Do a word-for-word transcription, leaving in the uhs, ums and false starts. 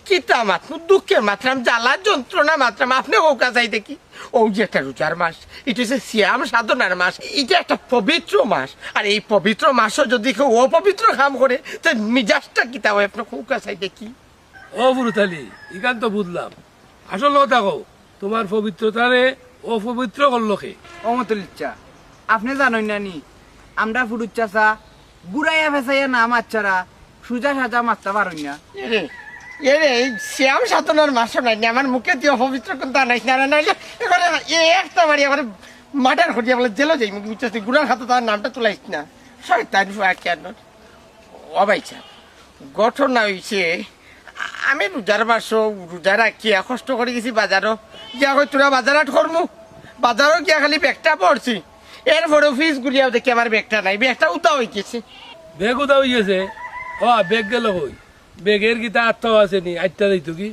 কিতা মাতমু? দুঃখের মাতরাম, জ্বালা যন্ত্রণা মাতরাম, আপনে কউক্কা চাই দেখি। অউ যে একটা রোজার মাস, ইটা অইছে সিয়াম সাধনার মাস, ইটা একটা পবিত্র মাস। আর এই পবিত্র মাসো যদি কেউ অপবিত্র কাম করে, তে মিজাজটা কিতা অয় আপনে কউক্কা চাই দেখি। ও ফুরুত আলী, ইখান তো বুঝলাম। আসল কথা কও, তুমার পবিত্রতারে অপবিত্র করলো কে? ও মতলিচ্ছা, আপনে জানইন না নি, আমরা ফুরুত চাচা ঘুরাইয়া ফেসাইয়া না মাততারা, সুজা সাজা মাততা পারইন না। এরে, এরে, এই সিয়াম সাধনার মাসো নায় নি, আমার মুখে দিয়া অপবিত্র কুন্তা আনাইস না, নাইলে এবারে এ একটা মারি এবারে মার্ডার করিয়া বলে জেলো যাইমু, বুঝছস? তুই ঘুরার হাতে তার নামটা তুলাইস না, শয়তান ফুয়া কেন। ও ভাইসাব, ঘটনা অইছে, আমি রোজার মাসো রোজা রাখিয়া কষ্ট করি গেছি বাজারো। গিয়া কই, "তোরা বাজার হাট করমু।" বাজারো গিয়া খালি ব্যাগটা ভরছি, এরপরে অফিস ঘুরিয়াও দেখি আমার ব্যাগটা নাই, ব্যাগটা উধাও অইগেছে। ব্যাগ উধাও অইগেছে? ও, ব্যাগ গেলো কই? ব্যাগের কিতা আটটাও আছে নি? আটটা যাইতো কি?